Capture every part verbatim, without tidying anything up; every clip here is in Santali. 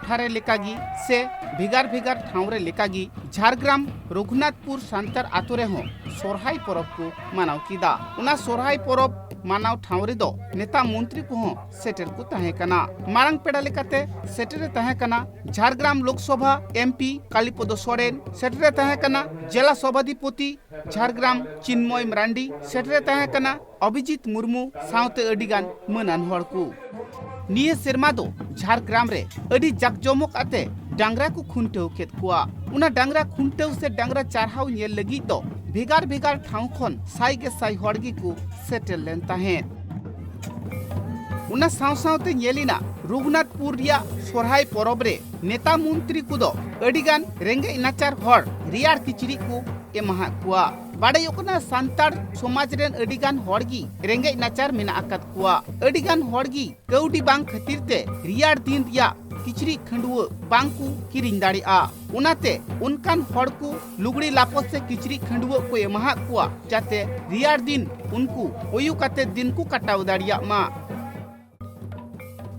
ᱴᱚᱴᱷᱟ ᱨᱮ ᱞᱮᱠᱟᱜᱮ ᱥᱮ ᱵᱷᱮᱜᱟᱨ ᱵᱷᱮᱜᱟᱨ ᱴᱷᱟᱶ ᱨᱮ ᱞᱮᱠᱟᱜᱮ ᱡᱷᱟᱲᱜᱨᱟᱢ ᱨᱚᱜᱷᱩᱱᱟᱛᱷᱯᱩᱨ ᱥᱟᱱᱛᱟᱲ ᱟᱛᱳ ᱨᱮᱦᱚᱸ ᱥᱚᱨᱦᱟᱭ ᱯᱚᱨᱚᱵᱽ ᱠᱚ ᱢᱟᱱᱟᱣ ᱠᱮᱫᱟ᱾ ᱚᱱᱟ ᱥᱚᱨᱦᱟᱭ ᱯᱚᱨᱚᱵᱽ ᱢᱟᱱᱟᱣ ᱴᱷᱟᱶ ᱨᱮᱫᱚ ᱱᱮᱛᱟ ᱢᱚᱱᱛᱨᱤ ᱠᱚᱦᱚᱸ ᱥᱮᱴᱮᱨ ᱠᱚ ᱛᱟᱦᱮᱸ ᱠᱟᱱᱟ᱾ ᱢᱟᱨᱟᱝ ᱯᱮᱲᱟ ᱞᱮᱠᱟᱛᱮ ᱥᱮᱴᱮᱨ ᱮ ᱛᱟᱦᱮᱸ ᱠᱟᱱᱟ ᱡᱷᱟᱲᱜᱨᱟᱢ ᱞᱳᱠᱥᱚᱵᱷᱟ ᱮᱢᱯᱤ ᱠᱟᱞᱤᱯᱚᱫᱚ ᱥᱚᱨᱮᱱ, ᱥᱮᱴᱮᱨ ᱮ ᱛᱟᱦᱮᱸ ᱠᱟᱱᱟ ᱡᱮᱞᱟ ᱥᱚᱵᱷᱟᱫᱷᱤᱯᱚᱛᱤ ᱡᱷᱟᱲᱜᱨᱟᱢ ᱪᱤᱱᱢᱚᱭ ᱢᱟᱨᱟᱱᱰᱤ, ᱥᱮᱴᱮᱨ ᱮ ᱛᱟᱦᱮᱸ ᱠᱟᱱᱟ ᱚᱵᱷᱤᱡᱤᱛ ᱢᱩᱨᱢᱩ ᱥᱟᱶᱛᱮ ᱟᱹᱰᱤ ᱜᱟᱱ ᱢᱟᱹᱱᱟᱱ ᱦᱚᱲ ᱠᱚ᱾ ᱱᱤᱭᱟᱹ ᱥᱮᱨᱢᱟ ᱫᱚ ᱡᱷᱟᱲᱜᱨᱟᱢ ᱨᱮ ᱟᱹᱰᱤ ᱡᱟᱠᱡᱚᱢᱚᱠ ᱟᱛᱮ ᱰᱟᱝᱨᱟ ᱠᱚ ᱠᱷᱩᱱᱴᱟᱹᱣ ᱠᱮᱫ ᱠᱚᱣᱟ᱾ ᱚᱱᱟ ᱰᱟᱝᱨᱟ ᱠᱷᱩᱱᱴᱟᱹᱣ ᱥᱮ ᱰᱟᱝᱨᱟ ᱪᱟᱨᱦᱟᱣ ᱧᱮᱞ ᱞᱟᱹᱜᱤᱫ ᱫᱚ ᱵᱷᱮᱜᱟᱨ ᱵᱷᱮᱜᱟᱨ ᱴᱷᱟᱶ ᱠᱷᱚᱱ ᱥᱟᱭ ᱜᱮ ᱥᱟᱭ ᱦᱚᱲ ᱜᱮᱠᱚ ᱥᱮᱴᱮᱨ ᱞᱮᱱ ᱛᱟᱦᱮᱸᱫ᱾ ᱚᱱᱟ ᱥᱟᱶ ᱥᱟᱶᱛᱮ ᱧᱮᱞ ᱮᱱᱟ ᱨᱚᱜᱷᱩᱱᱟᱛᱷᱯᱩᱨ ᱨᱮᱭᱟᱜ ᱥᱚᱨᱦᱟᱭ ᱯᱚᱨᱚᱵᱽ ᱨᱮ ᱱᱮᱛᱟ ᱢᱚᱱᱛᱨᱤ ᱠᱚᱫᱚ ᱟᱹᱰᱤ ᱜᱟᱱ ᱨᱮᱸᱜᱮᱡ ᱱᱟᱪᱟᱨ ᱦᱚᱲ ᱨᱮᱭᱟᱲ ᱠᱤᱪᱨᱤᱡ ᱠᱚ ᱮᱢᱟᱦᱟᱫ ᱠᱚᱣᱟ᱾ ᱵᱟᱰᱟᱭᱚᱜ ᱠᱟᱱᱟ, ᱥᱟᱱᱛᱟᱲ ᱥᱚᱢᱟᱡᱽ ᱨᱮᱱ ᱟᱹᱰᱤ ᱜᱟᱱ ᱦᱚᱲ ᱜᱮ ᱨᱮᱸᱜᱮᱡ ᱱᱟᱪᱟᱨ ᱢᱮᱱᱟᱜ ᱟᱠᱟᱫ ᱠᱚᱣᱟ᱾ ᱟᱹᱰᱤ ᱜᱟᱱ ᱦᱚᱲ ᱜᱮ ᱠᱟᱹᱣᱰᱤ ᱵᱟᱝ ᱠᱷᱟᱹᱛᱤᱨ ᱛᱮ ᱨᱮᱭᱟᱲ ᱫᱤᱱ ᱨᱮᱭᱟᱜ ᱠᱤᱪᱨᱤᱡ ᱠᱷᱟᱹᱰᱩᱣᱟᱹᱜ ᱵᱟᱝ ᱠᱚ ᱠᱤᱨᱤᱧ ᱫᱟᱲᱮᱭᱟᱜᱼᱟ᱾ ᱚᱱᱟᱛᱮ ᱚᱱᱠᱟᱱ ᱦᱚᱲ ᱠᱚ ᱞᱩᱜᱽᱲᱤ ᱞᱟᱯᱚ ᱥᱮ ᱠᱤᱪᱨᱤᱡ ᱠᱷᱟᱹᱰᱩᱣᱟᱹᱜ ᱠᱚ ᱮᱢᱟᱦᱟᱫ ᱠᱚᱣᱟ, ᱡᱟᱛᱮ ᱨᱮᱭᱟᱲ ᱫᱤᱱ ᱩᱱᱠᱩ ᱚᱭᱩ ᱠᱟᱛᱮ ᱫᱤᱱ ᱠᱚ ᱠᱟᱴᱟᱣ ᱫᱟᱲᱮᱭᱟᱜ ᱢᱟ᱾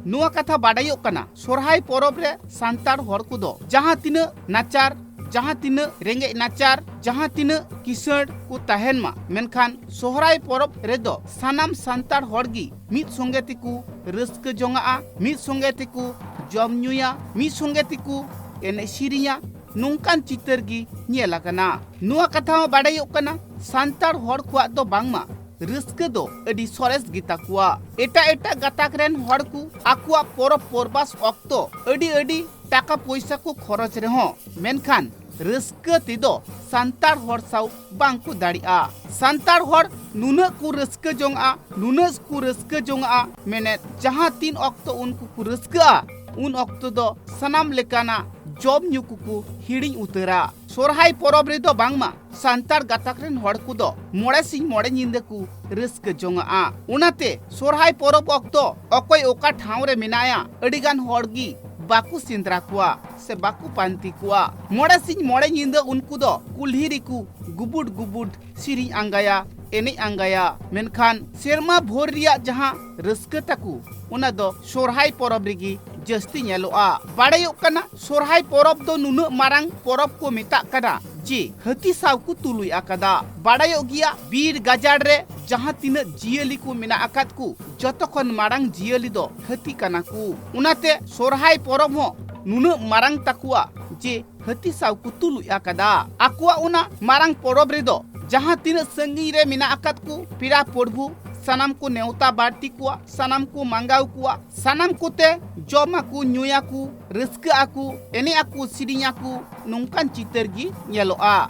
ᱱᱚᱣᱟ ᱠᱟᱛᱷᱟ ᱵᱟᱰᱟᱭᱚᱜ ᱠᱟᱱᱟ, ᱥᱚᱨᱦᱟᱭ ᱯᱚᱨᱚᱵᱽ ᱨᱮ ᱥᱟᱱᱛᱟᱲ ᱦᱚᱲ ᱠᱚᱫᱚ ᱡᱟᱦᱟᱸ ᱛᱤᱱᱟᱹᱜ ᱱᱟᱪᱟᱨ, ᱡᱟᱦᱟᱸ ᱛᱤᱱᱟᱹᱜ ᱨᱮᱸᱜᱮᱡ ᱱᱟᱪᱟᱨ, ᱡᱟᱦᱟᱸ ᱛᱤᱱᱟᱹᱜ ᱠᱤᱥᱟᱹᱬ ᱠᱚ ᱛᱟᱦᱮᱱ ᱢᱟ, ᱢᱮᱱᱠᱷᱟᱱ ᱥᱚᱦᱨᱟᱭ ᱯᱚᱨᱚᱵᱽ ᱨᱮᱫᱚ ᱥᱟᱱᱟᱢ ᱥᱟᱱᱛᱟᱲ ᱦᱚᱲ ᱜᱮ ᱢᱤᱫ ᱥᱚᱸᱜᱮ ᱛᱮᱠᱚ ᱨᱟᱹᱥᱠᱟᱹ ᱡᱚᱝᱟᱜᱼᱟ, ᱢᱤᱫ ᱥᱚᱸᱜᱮ ᱛᱮᱠᱚ ᱡᱚᱢ ᱧᱩᱭᱟ, ᱢᱤᱫ ᱥᱚᱸᱜᱮ ᱛᱮᱠᱚ ᱮᱱᱮᱡ ᱥᱮᱨᱮᱧᱟ᱾ ᱱᱚᱝᱠᱟᱱ ᱪᱤᱛᱟᱹᱨ ᱜᱮ ᱧᱮᱞ ᱟᱠᱟᱱᱟ᱾ ᱱᱚᱣᱟ ᱠᱟᱛᱷᱟ ᱦᱚᱸ ᱵᱟᱰᱟᱭᱚᱜ ᱠᱟᱱᱟ, ᱥᱟᱱᱛᱟᱲ ᱦᱚᱲ ᱠᱚᱣᱟᱜ ᱫᱚ ᱵᱟᱝᱢᱟ ᱨᱟᱹᱥᱠᱟᱹ ᱫᱚ ᱟᱹᱰᱤ ᱥᱚᱨᱮᱥ ᱜᱮᱛᱟ ᱠᱚᱣᱟ᱾ ᱮᱴᱟᱜ ᱮᱴᱟᱜ ᱜᱟᱛᱟᱠ ᱨᱮᱱ ᱦᱚᱲ ᱠᱚ ᱟᱠᱚᱣᱟᱜ ᱯᱚᱨᱚᱵᱽ ᱯᱚᱨᱵᱟᱥ ᱚᱠᱛᱚ ᱟᱹᱰᱤ ᱟᱹᱰᱤ ᱴᱟᱠᱟ ᱯᱚᱭᱥᱟ ᱠᱚ ᱠᱷᱚᱨᱚᱪ ᱨᱮᱦᱚᱸ, ᱢᱮᱱᱠᱷᱟᱱ ᱨᱟᱹᱥᱠᱟᱹ ᱛᱮᱫᱚ ᱥᱟᱱᱛᱟᱲ ᱦᱚᱲ ᱥᱟᱶ ᱵᱟᱝ ᱠᱚ ᱫᱟᱲᱮᱜᱼᱟ᱾ ᱥᱟᱱᱛᱟᱲ ᱦᱚᱲ ᱱᱩᱱᱟᱹᱜ ᱠᱚ ᱨᱟᱹᱥᱠᱟᱹ ᱡᱚᱝᱼᱟ, ᱱᱩᱱᱟᱹᱜ ᱠᱚ ᱨᱟᱹᱥᱠᱟᱹ ᱡᱚᱝᱼᱟ, ᱢᱮᱱᱮᱫ ᱡᱟᱦᱟᱸ ᱛᱤᱱ ᱚᱠᱛᱚ ᱩᱱᱠᱩ ᱠᱚ ᱨᱟᱹᱥᱠᱟᱹᱜᱼᱟ, ᱩᱱ ᱚᱠᱛᱚ ᱫᱚ ᱥᱟᱱᱟᱢ ᱞᱮᱠᱟᱱᱟᱜ ᱡᱚᱢ ᱧᱩ ᱠᱚᱠᱚ ᱦᱤᱲᱤᱧ ᱩᱛᱟᱹᱨᱟ᱾ ᱥᱚᱨᱦᱟᱭ ᱯᱚᱨᱚᱵᱽ ᱨᱮᱫᱚ ᱵᱟᱝᱢᱟ ᱥᱟᱱᱛᱟᱲ ᱜᱟᱛᱟᱠ ᱨᱮᱱ ᱦᱚᱲ ᱠᱚᱫᱚ ᱢᱚᱬᱮ ᱥᱤᱧ ᱢᱚᱬᱮ ᱧᱤᱫᱟᱹ ᱠᱚ ᱨᱟᱹᱥᱠᱟᱹ ᱡᱚᱝᱟᱜᱼᱟ᱾ ᱚᱱᱟᱛᱮ ᱥᱚᱨᱦᱟᱭ ᱯᱚᱨᱚᱵᱽ ᱚᱠᱛᱚ ᱚᱠᱚᱭ ᱚᱠᱟ ᱴᱷᱟᱶ ᱨᱮ ᱢᱮᱱᱟᱭᱟ, ᱟᱹᱰᱤ ᱜᱟᱱ ᱦᱚᱲ ᱜᱮ ᱵᱟᱠᱚ ᱥᱮᱸᱫᱽᱨᱟ ᱠᱚᱣᱟ ᱥᱮ ᱵᱟᱠᱚ ᱯᱟᱱᱛᱮ ᱠᱚᱣᱟ᱾ ᱢᱚᱬᱮ ᱥᱤᱧ ᱢᱚᱬᱮ ᱧᱤᱫᱟᱹ ᱩᱱᱠᱩ ᱫᱚ ᱠᱩᱞᱦᱤ ᱨᱮᱠᱚ ᱜᱩᱵᱩᱰ ᱜᱩᱵᱩᱰ ᱥᱮᱨᱮᱧ ᱟᱸᱜᱟᱭᱟ, ᱮᱱᱮᱡ ᱟᱸᱜᱟᱭᱟ᱾ ᱢᱮᱱᱠᱷᱟᱱ ᱥᱮᱨᱢᱟ ᱵᱷᱳᱨ ᱨᱮᱭᱟᱜ ᱡᱟᱦᱟᱸ ᱨᱟᱹᱥᱠᱟᱹ ᱛᱟᱠᱚ, ᱚᱱᱟ ᱫᱚ ᱥᱚᱨᱦᱟᱭ ᱯᱚᱨᱚᱵᱽ ᱨᱮᱜᱮ ᱡᱟᱹᱥᱛᱤ ᱧᱮᱞᱚᱜᱼᱟ᱾ ᱵᱟᱲᱟᱭᱚᱜ ᱠᱟᱱᱟ, ᱥᱚᱨᱦᱟᱭ ᱯᱚᱨᱚᱵᱽ ᱫᱚ ᱱᱩᱱᱟᱹᱜ ᱢᱟᱨᱟᱝ ᱯᱚᱨᱚᱵᱽ ᱠᱚ ᱢᱮᱛᱟᱜ ᱠᱟᱱᱟ ᱡᱮ ᱦᱟᱹᱛᱤ ᱥᱟᱶ ᱠᱚ ᱛᱩᱞᱩᱡ ᱟᱠᱟᱫᱟ᱾ ᱵᱟᱲᱟᱭᱚᱜ ᱜᱮᱭᱟ, ᱵᱤᱨ ᱜᱟᱡᱟᱲ ᱨᱮ ᱡᱟᱦᱟᱸ ᱛᱤᱱᱟᱹᱜ ᱡᱤᱭᱟᱹᱞᱤ ᱠᱚ ᱢᱮᱱᱟᱜ ᱟᱠᱟᱫ ᱠᱚ, ᱡᱚᱛᱚ ᱠᱷᱚᱱ ᱢᱟᱨᱟᱝ ᱡᱤᱭᱟᱹᱞᱤ ᱫᱚ ᱦᱟᱹᱛᱤ ᱠᱟᱱᱟ ᱠᱚ᱾ ᱚᱱᱟᱛᱮ ᱥᱚᱨᱦᱟᱭ ᱯᱚᱨᱚᱵᱽ ᱦᱚᱸ ᱱᱩᱱᱟᱹᱜ ᱢᱟᱨᱟᱝ ᱛᱟᱠᱚᱣᱟ ᱡᱮ ᱦᱟᱹᱛᱤ ᱥᱟᱶ ᱠᱚ ᱛᱩᱞᱩᱡ ᱟᱠᱟᱫᱟ᱾ ᱟᱠᱚᱣᱟᱜ ᱚᱱᱟ ᱢᱟᱨᱟᱝ ᱯᱚᱨᱚᱵᱽ ᱨᱮᱫᱚ ᱡᱟᱦᱟᱸ ᱛᱤᱱᱟᱹᱜ ᱥᱟᱺᱜᱤᱧ ᱨᱮ ᱢᱮᱱᱟᱜ ᱟᱠᱟᱫ ᱠᱚ ᱯᱮᱲᱟ ᱯᱚᱨᱵᱷᱩ, ᱥᱟᱱᱟᱢ ᱠᱚ ᱱᱮᱣᱛᱟ ᱵᱟᱹᱲᱛᱤ ᱠᱚᱣᱟ, ᱥᱟᱱᱟᱢ ᱠᱚ ᱢᱟᱸᱜᱟᱣ ᱠᱚᱣᱟ, ᱥᱟᱱᱟᱢ ᱠᱚᱛᱮ ᱡᱚᱢ ᱟᱠᱚ, ᱧᱩᱭᱟᱠᱚ, ᱨᱟᱹᱥᱠᱟᱹᱜ ᱟᱠᱚ, ᱮᱱᱮᱡ ᱟᱠᱚ, ᱥᱮᱨᱮᱧ ᱟᱠᱚ, ᱱᱚᱝᱠᱟᱱ ᱪᱤᱛᱟᱹᱨ ᱜᱮ ᱧᱮᱞᱚᱜᱼᱟ᱾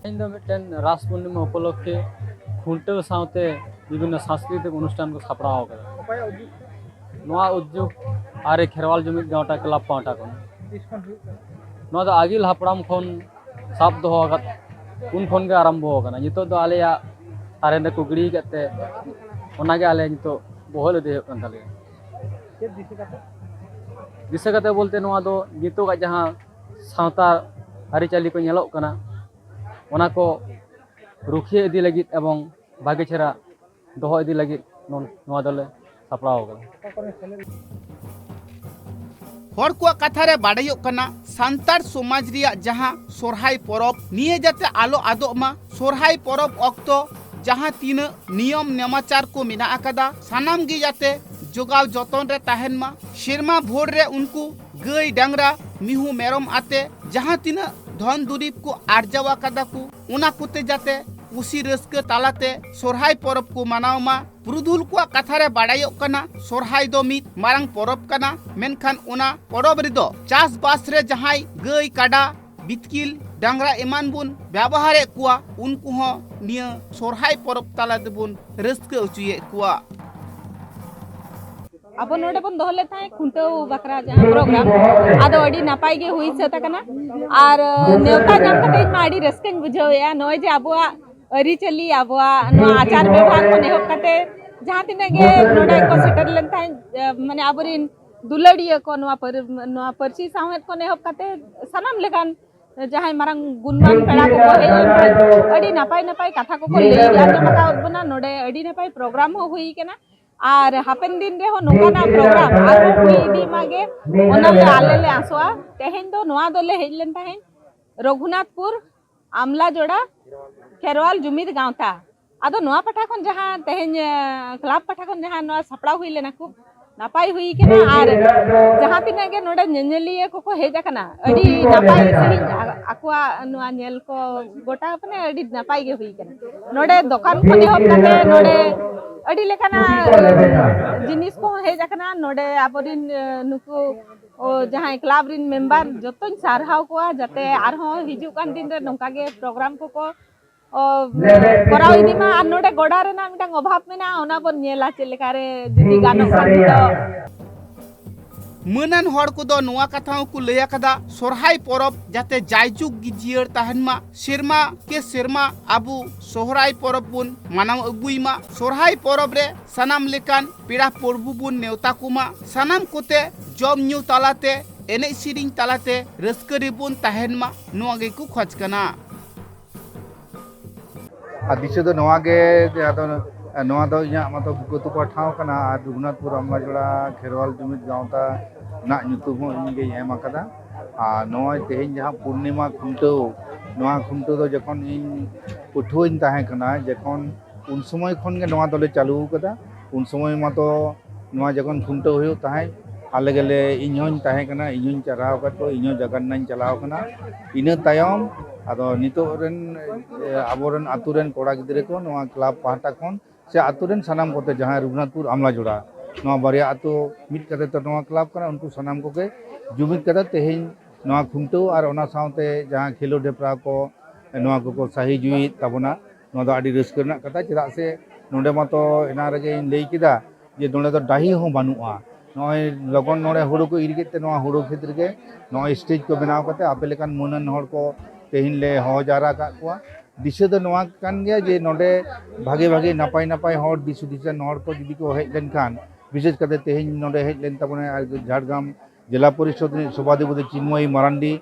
ᱤᱧ ᱫᱚ ᱢᱤᱫᱴᱮᱱ ᱨᱟᱥ ᱯᱩᱨᱱᱤᱢᱟ ᱩᱯᱚᱞᱚᱠᱠᱷᱮ ᱠᱷᱩᱱᱴᱟᱹᱣ ᱥᱟᱶᱛᱮ ᱵᱤᱵᱷᱤᱱᱱᱚ ᱥᱟᱝᱥᱠᱨᱤᱛᱤᱠ ᱚᱱᱩᱥᱴᱷᱟᱱ ᱠᱚ ᱥᱟᱯᱲᱟᱣ ᱟᱠᱟᱫᱟ᱾ ᱚᱠᱚᱭᱟᱜ ᱩᱫᱽᱡᱳᱜᱽ? ᱱᱚᱣᱟ ᱩᱫᱽᱡᱳᱜᱽ ᱟᱨᱮ ᱠᱷᱮᱨᱣᱟᱞ ᱡᱩᱢᱤᱫ ᱜᱟᱶᱛᱟ ᱠᱞᱟᱵᱽ ᱯᱟᱦᱴᱟ ᱠᱷᱚᱱ᱾ ᱛᱤᱥ ᱠᱷᱚᱱ ᱦᱩᱭᱩᱜ ᱠᱟᱱᱟ? ᱱᱚᱣᱟ ᱫᱚ ᱟᱹᱜᱤᱞ ᱦᱟᱯᱲᱟᱢ ᱠᱷᱚᱱ ᱥᱟᱵ ᱫᱚᱦᱚ ᱟᱠᱟᱫ, ᱩᱱ ᱠᱷᱚᱱ ᱜᱮ ᱟᱨᱟᱢᱵᱷᱚ ᱟᱠᱟᱱᱟ᱾ ᱱᱤᱛᱚᱜ ᱫᱚ ᱟᱞᱮᱭᱟᱜ ᱛᱟᱨᱮᱱ ᱨᱮᱠᱚ ᱜᱤᱰᱤ ᱟᱠᱟᱫ ᱛᱮ, ᱚᱱᱟᱜᱮ ᱟᱞᱮ ᱱᱤᱛᱚᱜ ᱵᱚᱦᱚᱞ ᱤᱫᱤ ᱦᱩᱭᱩᱜ ᱠᱟᱱ ᱛᱟᱞᱮᱭᱟ᱾ ᱪᱮᱫ ᱫᱤᱥᱟᱹ ᱠᱟᱛᱮ? ᱫᱤᱥᱟᱹ ᱠᱟᱛᱮ ᱵᱚᱞᱛᱮ, ᱱᱚᱣᱟ ᱫᱚ ᱱᱤᱛᱚᱜᱟᱜ ᱡᱟᱦᱟᱸ ᱥᱟᱶᱛᱟ ᱟᱹᱨᱤᱪᱟᱹᱞᱤ ᱠᱚ ᱧᱮᱞᱚᱜ ᱠᱟᱱᱟ, ᱚᱱᱟ ᱠᱚ ᱨᱩᱠᱷᱤᱭᱟᱹ ᱤᱫᱤ ᱞᱟᱹᱜᱤᱫ ᱮᱵᱚᱝ ᱵᱷᱟᱜᱮ ᱪᱮᱦᱨᱟ ᱫᱚᱦᱚ ᱤᱫᱤ ᱞᱟᱹᱜᱤᱫ ᱱᱚᱣᱟ ᱫᱚᱞᱮ ᱥᱟᱯᱲᱟᱣ ᱟᱠᱟᱫᱟ᱾ ᱦᱚᱲ ᱠᱚᱣᱟᱜ ᱠᱟᱛᱷᱟ ᱨᱮ ᱵᱟᱰᱟᱭᱚᱜ ᱠᱟᱱᱟ, ᱥᱟᱱᱛᱟᱲ ᱥᱚᱢᱟᱡᱽ ᱨᱮᱭᱟᱜ ᱡᱟᱦᱟᱸ ᱥᱚᱨᱦᱟᱭ ᱯᱚᱨᱚᱵᱽ, ᱱᱤᱭᱟᱹ ᱡᱟᱛᱮ ᱟᱞᱚ ᱟᱫᱚᱜ ᱢᱟ᱾ ᱥᱚᱨᱦᱟᱭ ᱯᱚᱨᱚᱵᱽ ᱚᱠᱛᱚ ᱡᱟᱦᱟᱸ ᱛᱤᱱᱟᱹᱜ ᱱᱤᱭᱚᱢ ᱱᱮᱢᱟᱪᱟᱨ ᱠᱚ ᱢᱮᱱᱟᱜ ᱟᱠᱟᱫᱟ, ᱥᱟᱱᱟᱢ ᱜᱮ ᱡᱟᱛᱮ ᱡᱚᱜᱟᱣ ᱡᱚᱛᱚᱱ ᱨᱮ ᱛᱟᱦᱮᱱ ᱢᱟ᱾ ᱥᱮᱨᱢᱟ ᱵᱷᱳᱨ ᱨᱮ ᱩᱱᱠᱩ ᱜᱟᱹᱭ, ᱰᱟᱝᱨᱟ, ᱢᱤᱦᱩ, ᱢᱮᱨᱚᱢ ᱟᱛᱮ ᱡᱟᱦᱟᱸ ᱛᱤᱱᱟᱹᱜ ᱫᱷᱚᱱ ᱫᱩᱨᱤᱵᱽ ᱠᱚ ᱟᱨᱡᱟᱣ ᱟᱠᱟᱫᱟ ᱠᱚ, ᱚᱱᱟ ᱠᱚᱛᱮ ᱡᱟᱛᱮ ᱠᱩᱥᱤ ᱨᱟᱹᱥᱠᱟᱹ ᱛᱟᱞᱟᱛᱮ ᱥᱚᱨᱦᱟᱭ ᱯᱚᱨᱚᱵᱽ ᱠᱚ ᱢᱟᱱᱟᱣ ᱢᱟ᱾ ᱯᱩᱨᱩᱫᱷᱩᱞ ᱠᱚᱣᱟᱜ ᱠᱟᱛᱷᱟ ᱨᱮ ᱵᱟᱲᱟᱭᱚᱜ ᱠᱟᱱᱟ, ᱥᱚᱨᱦᱟᱭ ᱫᱚ ᱢᱤᱫ ᱢᱟᱨᱟᱝ ᱯᱚᱨᱚᱵᱽ ᱠᱟᱱᱟ, ᱢᱮᱱᱠᱷᱟᱱ ᱚᱱᱟ ᱯᱚᱨᱚᱵᱽ ᱨᱮᱫᱚ ᱪᱟᱥᱵᱟᱥ ᱨᱮ ᱡᱟᱦᱟᱸᱭ ᱜᱟᱹᱭ, ᱠᱟᱰᱟ, ᱵᱤᱛᱠᱤᱞ, ᱰᱟᱝᱨᱟ ᱮᱢᱟᱱ ᱵᱚᱱ ᱵᱮᱵᱚᱦᱟᱨᱮᱫ ᱠᱚᱣᱟ, ᱩᱱᱠᱩ ᱦᱚᱸ ᱱᱤᱭᱟᱹ ᱥᱚᱨᱦᱟᱭ ᱯᱚᱨᱚᱵᱽ ᱛᱟᱞᱟ ᱛᱮᱵᱚᱱ ᱨᱟᱹᱥᱠᱟᱹ ᱦᱚᱪᱚᱭᱮᱫ ᱠᱚᱣᱟ᱾ ᱟᱵᱚ ᱱᱚᱰᱮ ᱵᱚᱱ ᱫᱚᱦᱚ ᱞᱮᱫ ᱛᱟᱦᱮᱸᱫ ᱠᱷᱩᱱᱴᱟᱹᱣ ᱵᱟᱠᱷᱨᱟ ᱡᱟᱦᱟᱸ ᱯᱨᱳᱜᱨᱟᱢ, ᱟᱫᱚ ᱟᱹᱰᱤ ᱱᱟᱯᱟᱭ ᱜᱮ ᱦᱩᱭ ᱥᱟᱹᱛ ᱟᱠᱟᱱᱟ᱾ ᱟᱨ ᱱᱮᱣᱛᱟ ᱧᱟᱢ ᱠᱟᱛᱮ ᱤᱧ ᱢᱟ ᱟᱹᱰᱤ ᱨᱟᱹᱥᱠᱟᱹᱧ ᱵᱩᱡᱷᱟᱹᱣᱮᱫᱼᱟ᱾ ᱱᱚᱜᱼᱚᱭ ᱡᱮ ᱟᱵᱚᱣᱟᱜ ᱟᱹᱨᱤᱪᱟᱹᱞᱤ, ᱟᱵᱚᱣᱟᱜ ᱱᱚᱣᱟ ᱟᱪᱟᱨ ᱵᱮᱵᱚᱦᱟᱨ ᱠᱷᱚᱱ ᱮᱦᱚᱵ ᱠᱟᱛᱮ ᱡᱟᱦᱟᱸ ᱛᱤᱱᱟᱹᱜ ᱜᱮ ᱱᱚᱰᱮ ᱠᱚ ᱥᱮᱴᱮᱨ ᱞᱮᱱ ᱛᱟᱦᱮᱸᱫ, ᱮ, ᱢᱟᱱᱮ ᱟᱵᱚᱨᱮᱱ ᱫᱩᱞᱟᱹᱲᱤᱭᱟᱹ ᱠᱚ, ᱱᱚᱣᱟ ᱯᱟᱹᱨ-, ᱱᱚᱣᱟ ᱯᱟᱹᱨᱥᱤ ᱥᱟᱶᱦᱮᱫ ᱠᱷᱚᱱ ᱮᱦᱚᱵ ᱠᱟᱛᱮ ᱥᱟᱱᱟᱢ ᱞᱮᱠᱟᱱ ᱡᱟᱦᱟᱸᱭ ᱢᱟᱨᱟᱝ ᱜᱩᱱᱢᱟᱱ ᱯᱮᱲᱟ ᱠᱚᱠᱚ ᱦᱮᱡ ᱞᱮᱱ ᱛᱟᱦᱮᱸᱫ, ᱟᱹᱰᱤ ᱱᱟᱯᱟᱭ ᱱᱟᱯᱟᱭ ᱠᱟᱛᱷᱟ ᱠᱚᱠᱚ ᱞᱟᱹᱭ ᱟᱸᱡᱚᱢ ᱟᱠᱟᱫ ᱵᱚᱱᱟ᱾ ᱱᱚᱰᱮ ᱟᱹᱰᱤ ᱱᱟᱯᱟᱭ ᱯᱨᱳᱜᱨᱟᱢ ᱦᱚᱸ ᱦᱩᱭ ᱠᱟᱱᱟ᱾ ᱟᱨ ᱦᱟᱯᱮᱱ ᱫᱤᱱ ᱨᱮᱦᱚᱸ ᱱᱚᱝᱠᱟᱱᱟᱜ ᱯᱨᱳᱜᱨᱟᱢ ᱟᱨᱦᱚᱸ ᱦᱩᱭ ᱤᱫᱤᱜ ᱢᱟᱜᱮ, ᱚᱱᱟ ᱞᱮ ᱟᱞᱮ ᱞᱮ ᱟᱥᱚᱜᱼᱟ᱾ ᱛᱮᱦᱮᱧ ᱫᱚ ᱱᱚᱣᱟ ᱫᱚᱞᱮ ᱦᱮᱡ ᱞᱮᱱ ᱛᱟᱦᱮᱸᱫ ᱨᱚᱜᱷᱩᱱᱟᱛᱷᱯᱩᱨ ᱟᱢᱞᱟᱡᱚᱲᱟ ᱠᱷᱮᱨᱣᱟᱞ ᱡᱩᱢᱤᱫ ᱜᱟᱶᱛᱟ᱾ ᱟᱫᱚ ᱱᱚᱣᱟ ᱯᱟᱦᱴᱟ ᱠᱷᱚᱱ ᱡᱟᱦᱟᱸ ᱛᱮᱦᱮᱧ, ᱮ, ᱠᱞᱟᱵᱽ ᱯᱟᱦᱴᱟ ᱠᱷᱚᱱ ᱡᱟᱦᱟᱸ ᱱᱚᱣᱟ ᱥᱟᱯᱲᱟᱣ ᱦᱩᱭ ᱞᱮᱱᱟ, ᱠᱷᱩᱵ ᱱᱟᱯᱟᱭ ᱦᱩᱭ ᱠᱟᱱᱟ᱾ ᱟᱨ ᱡᱟᱦᱟᱸ ᱛᱤᱱᱟᱹᱜ ᱜᱮ ᱱᱚᱰᱮ ᱧᱮᱧᱮᱞᱤᱭᱟᱹ ᱠᱚᱠᱚ ᱦᱮᱡ ᱟᱠᱟᱱᱟ, ᱟᱹᱰᱤ ᱱᱟᱯᱟᱭ ᱥᱟᱺᱦᱤᱡ ᱟ-, ᱟᱠᱚᱣᱟᱜ ᱱᱚᱣᱟ ᱧᱮᱞ ᱠᱚ ᱜᱚᱴᱟ, ᱢᱟᱱᱮ, ᱟᱹᱰᱤ ᱱᱟᱯᱟᱭ ᱜᱮ ᱦᱩᱭ ᱠᱟᱱᱟ᱾ ᱱᱚᱰᱮ ᱫᱚᱠᱟᱱ ᱠᱷᱚᱱ ᱮᱦᱚᱵ ᱠᱟᱛᱮ ᱱᱚᱰᱮ ᱟᱹᱰᱤ ᱞᱮᱠᱟᱱᱟᱜ, ᱮ, ᱡᱤᱱᱤᱥ ᱠᱚᱦᱚᱸ ᱦᱮᱡ ᱟᱠᱟᱱᱟ᱾ ᱱᱚᱰᱮ ᱟᱵᱚᱨᱤᱱ, ᱮ, ᱱᱩᱠᱩ, ᱚ, ᱡᱟᱦᱟᱸᱭ ᱠᱞᱟᱵᱽ ᱨᱤᱱ ᱢᱮᱢᱵᱟᱨ, ᱡᱚᱛᱚᱧ ᱥᱟᱨᱦᱟᱣ ᱠᱚᱣᱟ, ᱡᱟᱛᱮ ᱟᱨᱦᱚᱸ ᱦᱤᱡᱩᱜ ᱠᱟᱱ ᱫᱤᱱ ᱨᱮ ᱱᱚᱝᱠᱟ ᱜᱮ ᱯᱨᱳᱜᱨᱟᱢ ᱠᱚᱠᱚ ᱚ, ᱠᱚᱨᱟᱣ ᱤᱫᱤ ᱢᱟ᱾ ᱟᱨ ᱱᱚᱰᱮ ᱜᱚᱰᱟ ᱨᱮᱱᱟᱜ ᱢᱤᱫᱴᱟᱝ ᱚᱵᱷᱟᱵ ᱢᱮᱱᱟᱜᱼᱟ, ᱚᱱᱟ ᱵᱚᱱ ᱧᱮᱞᱟ ᱪᱮᱫ ᱞᱮᱠᱟᱨᱮ ᱡᱩᱫᱤ ᱜᱟᱱᱚᱜ ᱠᱷᱟᱱ ᱫᱚ᱾ ᱢᱟᱹᱱᱟᱱ ᱦᱚᱲ ᱠᱚᱫᱚ ᱱᱚᱣᱟ ᱠᱟᱛᱷᱟ ᱦᱚᱸᱠᱚ ᱞᱟᱹᱭ ᱟᱠᱟᱫᱟ, ᱥᱚᱨᱦᱟᱭ ᱯᱚᱨᱚᱵᱽ ᱡᱟᱛᱮ ᱡᱟᱭᱡᱩᱜᱽ ᱜᱮ ᱡᱤᱭᱟᱹᱲ ᱛᱟᱦᱮᱱ ᱢᱟ, ᱥᱮᱨᱢᱟ ᱠᱮ ᱥᱮᱨᱢᱟ ᱟᱵᱚ ᱥᱚᱦᱨᱟᱭ ᱯᱚᱨᱚᱵᱽ ᱵᱚᱱ ᱢᱟᱱᱟᱣ ᱟᱹᱜᱩᱭ ᱢᱟ᱾ ᱥᱚᱨᱦᱟᱭ ᱯᱚᱨᱚᱵᱽ ᱨᱮ ᱥᱟᱱᱟᱢ ᱞᱮᱠᱟᱱ ᱯᱮᱲᱟ ᱯᱨᱚᱵᱷᱩ ᱵᱚᱱ ᱱᱮᱣᱛᱟ ᱠᱚᱢᱟ, ᱥᱟᱱᱟᱢ ᱠᱚᱛᱮ ᱡᱚᱢ ᱧᱩ ᱛᱟᱞᱟᱛᱮ, ᱮᱱᱮᱡ ᱥᱮᱨᱮᱧ ᱛᱟᱞᱟᱛᱮ ᱨᱟᱹᱥᱠᱟᱹ ᱨᱮᱵᱚᱱ ᱛᱟᱦᱮᱱ ᱢᱟ, ᱱᱚᱣᱟ ᱜᱮᱠᱚ ᱠᱷᱚᱡᱽ ᱠᱟᱱᱟ᱾ ᱟᱨ ᱫᱤᱥᱟᱹ ᱫᱚ ᱱᱚᱣᱟ ᱜᱮ ᱡᱮ ᱟᱫᱚ ᱱᱚᱣᱟ ᱫᱚ ᱤᱧᱟᱹᱜ ᱢᱟᱛᱚ ᱵᱩᱠᱟᱹ ᱛᱚᱯᱟ ᱴᱷᱟᱶ ᱠᱟᱱᱟ, ᱟᱨ ᱨᱚᱜᱷᱩᱱᱟᱛᱷᱯᱩᱨ ᱟᱢᱞᱟᱡᱚᱲᱟ ᱠᱷᱮᱨᱣᱟᱞ ᱡᱩᱢᱤᱫ ᱜᱟᱶᱛᱟ ᱨᱮᱱᱟᱜ ᱧᱩᱛᱩᱢ ᱦᱚᱸ ᱤᱧ ᱜᱮᱧ ᱮᱢ ᱟᱠᱟᱫᱟ᱾ ᱟᱨ ᱱᱚᱜᱼᱚᱭ ᱛᱮᱦᱮᱧ ᱡᱟᱦᱟᱸ ᱯᱩᱨᱱᱤᱢᱟ ᱠᱷᱩᱱᱴᱟᱹᱣ, ᱱᱚᱣᱟ ᱠᱷᱩᱱᱴᱟᱹᱣ ᱫᱚ ᱡᱚᱠᱷᱚᱱ ᱤᱧ ᱯᱟᱹᱴᱷᱩᱣᱟᱹᱧ ᱛᱟᱦᱮᱸ ᱠᱟᱱᱟ, ᱡᱚᱠᱷᱚᱱ ᱩᱱ ᱥᱚᱢᱚᱭ ᱠᱷᱚᱱ ᱜᱮ ᱱᱚᱣᱟ ᱫᱚᱞᱮ ᱪᱟᱹᱞᱩ ᱟᱠᱟᱫᱟ᱾ ᱩᱱ ᱥᱚᱢᱚᱭ ᱢᱟᱛᱚ ᱱᱚᱣᱟ ᱡᱚᱠᱷᱚᱱ ᱠᱷᱩᱱᱴᱟᱹᱣ ᱦᱩᱭᱩᱜ ᱛᱟᱦᱮᱸᱫ, ᱟᱞᱮ ᱜᱮᱞᱮ, ᱤᱧ ᱦᱚᱧ ᱛᱟᱦᱮᱸ ᱠᱟᱱᱟ, ᱤᱧ ᱦᱚᱧ ᱪᱟᱨᱦᱟᱣ ᱟᱠᱟᱫ ᱠᱚᱣᱟ, ᱤᱧ ᱦᱚᱸ ᱡᱟᱜᱟᱱᱱᱟᱧ ᱪᱟᱞᱟᱣ ᱠᱟᱱᱟ᱾ ᱤᱱᱟᱹ ᱛᱟᱭᱚᱢ ᱟᱫᱚ ᱱᱤᱛᱚᱜ ᱨᱮᱱ, ᱮ, ᱟᱵᱚᱨᱮᱱ ᱟᱛᱳ ᱨᱮᱱ ᱠᱚᱲᱟ ᱜᱤᱫᱽᱨᱟᱹ ᱠᱚ ᱱᱚᱣᱟ ᱠᱞᱟᱵᱽ ᱯᱟᱦᱴᱟ ᱠᱷᱚᱱ ᱥᱮ ᱟᱛᱳ ᱨᱮᱱ ᱥᱟᱱᱟᱢ ᱠᱚᱛᱮ, ᱡᱟᱦᱟᱸᱭ ᱨᱚᱜᱷᱩᱱᱟᱛᱷᱯᱩᱨ ᱟᱢᱞᱟᱡᱚᱲᱟ, ᱱᱚᱣᱟ ᱵᱟᱨᱭᱟ ᱟᱛᱳ ᱢᱤᱫ ᱠᱟᱛᱮ ᱛᱚ ᱱᱚᱣᱟ ᱠᱞᱟᱵᱽ ᱠᱟᱱᱟ, ᱩᱱᱠᱩ ᱥᱟᱱᱟᱢ ᱠᱚᱜᱮ ᱡᱩᱢᱤᱫ ᱠᱟᱛᱮ ᱛᱮᱦᱮᱧ ᱱᱚᱣᱟ ᱠᱷᱩᱱᱴᱟᱹᱣ ᱟᱨ ᱚᱱᱟ ᱥᱟᱶᱛᱮ ᱡᱟᱦᱟᱸ ᱠᱷᱮᱞᱳᱰ ᱦᱮᱯᱨᱟᱣ ᱠᱚ, ᱱᱚᱣᱟ ᱠᱚᱠᱚ ᱥᱟᱹᱦᱤ ᱡᱩᱦᱤᱭᱮᱫ ᱛᱟᱵᱚᱱᱟ᱾ ᱱᱚᱣᱟ ᱫᱚ ᱟᱹᱰᱤ ᱨᱟᱹᱥᱠᱟᱹ ᱨᱮᱱᱟᱜ ᱠᱟᱛᱷᱟ, ᱪᱮᱫᱟᱜ ᱥᱮ ᱱᱚᱰᱮ ᱢᱟᱛᱚ ᱮᱱᱟᱝ ᱨᱮᱜᱮᱧ ᱞᱟᱹᱭ ᱠᱮᱫᱟ ᱡᱮ ᱱᱚᱰᱮ ᱫᱚ ᱰᱟᱹᱦᱤ ᱦᱚᱸ ᱵᱟᱹᱱᱩᱜᱼᱟ᱾ ᱱᱚᱜᱼᱚᱭ ᱞᱚᱜᱚᱱ ᱱᱚᱰᱮ ᱦᱩᱲᱩ ᱠᱚ ᱤᱨ ᱠᱮᱫ ᱛᱮ ᱱᱚᱣᱟ ᱦᱩᱲᱩ ᱠᱷᱮᱛ ᱨᱮᱜᱮ ᱱᱚᱜᱼᱚᱭ ᱥᱴᱮᱡᱽ ᱠᱚ ᱵᱮᱱᱟᱣ ᱠᱟᱛᱮ ᱟᱯᱮ ᱞᱮᱠᱟᱱ ᱢᱟᱹᱱᱟᱱ ᱦᱚᱲ ᱠᱚ ᱛᱮᱦᱮᱧ ᱞᱮ ᱦᱚᱦᱚ ᱡᱟᱣᱨᱟ ᱟᱠᱟᱫ ᱠᱚᱣᱟ᱾ ᱫᱤᱥᱟᱹ ᱫᱚ ᱱᱚᱣᱟ ᱠᱟᱱ ᱜᱮᱭᱟ ᱡᱮ ᱱᱚᱰᱮ ᱵᱷᱟᱜᱮ ᱵᱷᱟᱜᱮ ᱱᱟᱯᱟᱭ ᱱᱟᱯᱟᱭ ᱦᱚᱲ, ᱫᱤᱥ ᱦᱩᱫᱤᱥᱟᱱ ᱦᱚᱲ ᱠᱚ ᱡᱩᱫᱤ ᱠᱚ ᱦᱮᱡ ᱞᱮᱱᱠᱷᱟᱱ, ᱵᱤᱥᱮᱥ ᱠᱟᱛᱮ ᱛᱮᱦᱮᱧ ᱱᱚᱰᱮ ᱦᱮᱡ ᱞᱮᱱ ᱛᱟᱵᱚᱱᱟᱭ ᱟᱨ ᱡᱷᱟᱲᱜᱨᱟᱢ ᱡᱮᱞᱟ ᱯᱚᱨᱤᱥᱚᱫᱽ ᱨᱤᱱᱤᱡ ᱥᱚᱵᱷᱟᱫᱷᱤᱯᱚᱛᱤ ᱪᱤᱱᱢᱚᱭ ᱢᱟᱨᱟᱱᱰᱤ,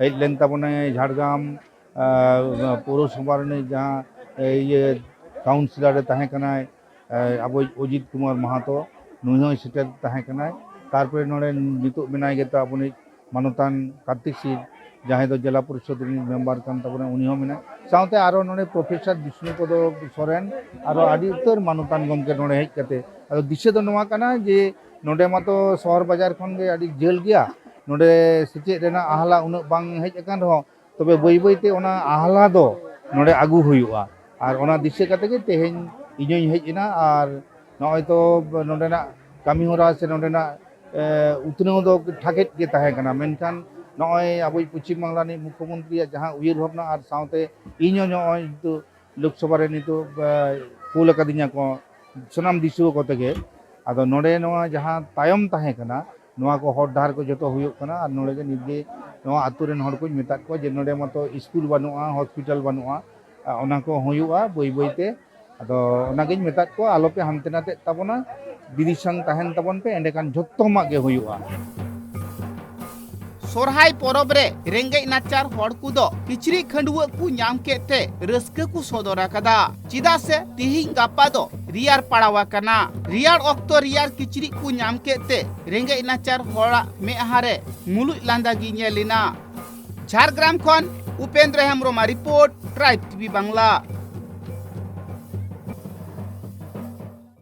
ᱦᱮᱡ ᱞᱮᱱ ᱛᱟᱵᱚᱱᱟᱭ ᱡᱷᱟᱲᱜᱨᱟᱢ, ᱟᱨ ᱯᱳᱣᱨᱚᱥᱚᱵᱷᱟ ᱨᱤᱱᱤᱡ ᱡᱟᱦᱟᱸ, ᱮ, ᱤᱭᱟᱹ, ᱠᱟᱣᱩᱱᱥᱤᱞᱟᱨ ᱮ ᱛᱟᱦᱮᱸ ᱠᱟᱱᱟᱭ, ᱮ, ᱟᱵᱚᱭᱤᱡ ᱚᱡᱤᱛ ᱠᱩᱢᱟᱨ ᱢᱟᱦᱟᱛᱚ, ᱱᱩᱭ ᱦᱚᱸᱭ ᱥᱮᱴᱮᱨ ᱛᱟᱦᱮᱸ ᱠᱟᱱᱟᱭ᱾ ᱛᱟᱨᱯᱚᱨᱮ ᱱᱚᱰᱮ ᱱᱤᱛᱚᱜ ᱢᱮᱱᱟᱭ ᱜᱮᱛᱟ ᱟᱵᱚᱱᱤᱡ ᱢᱟᱱᱚᱛᱟᱱ ᱠᱟᱨᱛᱤᱠ ᱥᱤᱝ, ᱡᱟᱦᱟᱸᱭ ᱫᱚ ᱡᱮᱞᱟ ᱯᱚᱨᱤᱥᱚᱫ ᱨᱤᱱᱤᱡ ᱢᱮᱢᱵᱟᱨ ᱠᱟᱱ ᱛᱟᱵᱚᱱᱟ, ᱩᱱᱤ ᱦᱚᱸ ᱢᱮᱱᱟᱭ᱾ ᱥᱟᱶᱛᱮ ᱟᱨᱚ ᱱᱚᱰᱮ ᱯᱨᱚᱯᱷᱮᱥᱚᱨ ᱵᱤᱥᱱᱩᱯᱚᱫᱚ ᱥᱚᱨᱮᱱ, ᱟᱨᱚ ᱟᱹᱰᱤ ᱩᱛᱟᱹᱨ ᱢᱟᱱᱚᱛᱟᱱ ᱜᱚᱢᱠᱮ ᱱᱚᱰᱮ ᱦᱮᱡ ᱠᱟᱛᱮ᱾ ᱟᱫᱚ ᱫᱤᱥᱟᱹ ᱫᱚ ᱱᱚᱣᱟ ᱠᱟᱱᱟ ᱡᱮ ᱱᱚᱰᱮ ᱢᱟᱛᱚ ᱥᱚᱦᱚᱨ ᱵᱟᱡᱟᱨ ᱠᱷᱚᱱ ᱜᱮ ᱟᱹᱰᱤ ᱡᱷᱟᱹᱞ ᱜᱮᱭᱟ, ᱱᱚᱰᱮ ᱥᱮᱪᱮᱫ ᱨᱮᱱᱟᱜ ᱟᱦᱞᱟ ᱩᱱᱟᱹᱜ ᱵᱟᱝ ᱦᱮᱡ ᱟᱠᱟᱱ ᱨᱮᱦᱚᱸ, ᱛᱚᱵᱮ ᱵᱟᱹᱭ ᱵᱟᱹᱭ ᱛᱮ ᱚᱱᱟ ᱟᱦᱞᱟ ᱫᱚ ᱱᱚᱰᱮ ᱟᱹᱜᱩ ᱦᱩᱭᱩᱜᱼᱟ᱾ ᱟᱨ ᱚᱱᱟ ᱫᱤᱥᱟᱹ ᱠᱟᱛᱮ ᱜᱮ ᱛᱮᱦᱮᱧ ᱤᱧ ᱦᱚᱧ ᱦᱮᱡ ᱮᱱᱟ᱾ ᱟᱨ ᱱᱚᱜᱼᱚᱭ ᱛᱚ ᱱᱚᱰᱮᱱᱟᱜ ᱠᱟᱹᱢᱤ ᱦᱚᱨᱟ ᱥᱮ ᱱᱚᱰᱮᱱᱟᱜ, ᱮ, ᱩᱛᱱᱟᱹᱣ ᱫᱚ ᱴᱷᱟᱠᱮᱫ ᱜᱮ ᱛᱟᱦᱮᱸ ᱠᱟᱱᱟ, ᱢᱮᱱᱠᱷᱟᱱ ᱱᱚᱜᱼᱚᱭ ᱟᱵᱚᱭᱤᱡ ᱯᱚᱪᱷᱤᱢ ᱵᱟᱝᱞᱟ ᱨᱤᱱᱤᱡ ᱢᱩᱠᱷᱭᱚᱢᱚᱱᱛᱨᱤᱭᱟᱜ ᱡᱟᱦᱟᱸ ᱩᱭᱦᱟᱹᱨ ᱵᱷᱟᱵᱽᱱᱟ ᱟᱨ ᱥᱟᱶᱛᱮ ᱤᱧ ᱦᱚᱸ ᱱᱚᱜᱼᱚᱭ ᱱᱤᱛᱚᱜ ᱞᱳᱠᱥᱚᱵᱷᱟ ᱨᱮ ᱱᱤᱛᱚᱜ, ᱮ, ᱠᱩᱞ ᱟᱠᱟᱫᱤᱧᱟ ᱠᱚ ᱥᱟᱱᱟᱢ ᱫᱤᱥᱩᱣᱟᱹ ᱠᱚᱛᱮ ᱜᱮ᱾ ᱟᱫᱚ ᱱᱚᱰᱮ ᱱᱚᱣᱟ ᱡᱟᱦᱟᱸ ᱛᱟᱭᱚᱢ ᱛᱟᱦᱮᱸ ᱠᱟᱱᱟ, ᱱᱚᱣᱟ ᱠᱚ ᱦᱚᱨ ᱰᱟᱦᱟᱨ ᱠᱚ ᱡᱚᱛᱚ ᱦᱩᱭᱩᱜ ᱠᱟᱱᱟ᱾ ᱟᱨ ᱱᱚᱰᱮ ᱜᱮ ᱱᱤᱛ ᱜᱮ ᱱᱚᱣᱟ ᱟᱹᱛᱩ ᱨᱮᱱ ᱦᱚᱲ ᱠᱚᱧ ᱢᱮᱛᱟᱫ ᱠᱚᱣᱟ ᱡᱮ ᱱᱚᱰᱮ ᱢᱟᱛᱚ ᱥᱠᱩᱞ ᱵᱟᱹᱱᱩᱜᱼᱟ, ᱦᱚᱥᱯᱤᱴᱟᱞ ᱵᱟᱹᱱᱩᱜᱼᱟ, ᱟ, ᱚᱱᱟ ᱠᱚ ᱦᱩᱭᱩᱜᱼᱟ ᱵᱟᱹᱭ ᱵᱟᱹᱭ ᱛᱮ᱾ ᱟᱫᱚ ᱚᱱᱟᱜᱤᱧ ᱢᱮᱛᱟᱫ ᱠᱚᱣᱟ, ᱟᱞᱚᱯᱮ ᱦᱟᱱᱛᱮ ᱱᱟᱛᱮᱜ ᱛᱟᱵᱚᱱᱟ, ᱫᱤᱫᱤ ᱥᱟᱝ ᱛᱟᱦᱮᱱ ᱛᱟᱵᱚᱱ ᱯᱮ, ᱮᱸᱰᱮᱠᱷᱟᱱ ᱡᱷᱚᱛᱚᱢᱟᱜ ᱜᱮ ᱦᱩᱭᱩᱜᱼᱟ᱾ ᱥᱚᱨᱦᱟᱭ ᱯᱚᱨᱚᱵᱽ ᱨᱮ ᱨᱮᱸᱜᱮᱡ ᱱᱟᱪᱟᱨ ᱦᱚᱲ ᱠᱚᱫᱚ ᱠᱤᱪᱨᱤᱡ ᱠᱷᱟᱹᱰᱩᱣᱟᱹᱜ ᱠᱚ ᱧᱟᱢ ᱠᱮᱫ ᱛᱮ ᱨᱟᱹᱥᱠᱟᱹ ᱠᱚ ᱥᱚᱫᱚᱨ ᱟᱠᱟᱫᱟ᱾ ᱪᱮᱫᱟᱜ ᱥᱮ ᱛᱤᱦᱤᱧ ᱜᱟᱯᱟ ᱫᱚ ᱨᱮᱭᱟᱲ ᱯᱟᱲᱟᱣ ᱟᱠᱟᱱᱟ᱾ ᱨᱮᱭᱟᱲ ᱚᱠᱛᱚ ᱨᱮᱭᱟᱲ ᱠᱤᱪᱨᱤᱡ ᱠᱚ ᱧᱟᱢ ᱠᱮᱫ ᱛᱮ ᱨᱮᱸᱜᱮᱡ ᱱᱟᱪᱟᱨ ᱦᱚᱲᱟᱜ ᱢᱮᱫᱦᱟ ᱨᱮ ᱢᱩᱞᱩᱡ ᱞᱟᱸᱫᱟ ᱜᱮ ᱧᱮᱞ ᱮᱱᱟ᱾ ᱡᱷᱟᱲᱜᱨᱟᱢ ᱠᱷᱚᱱ ᱩᱯᱮᱱᱫᱨᱚ ᱦᱮᱢᱵᱨᱚᱢᱟᱜ ᱨᱤᱯᱳᱨᱴ, ᱴᱨᱟᱭᱤᱵᱽ ᱴᱤᱵᱷᱤ ᱵᱟᱝᱞᱟ᱾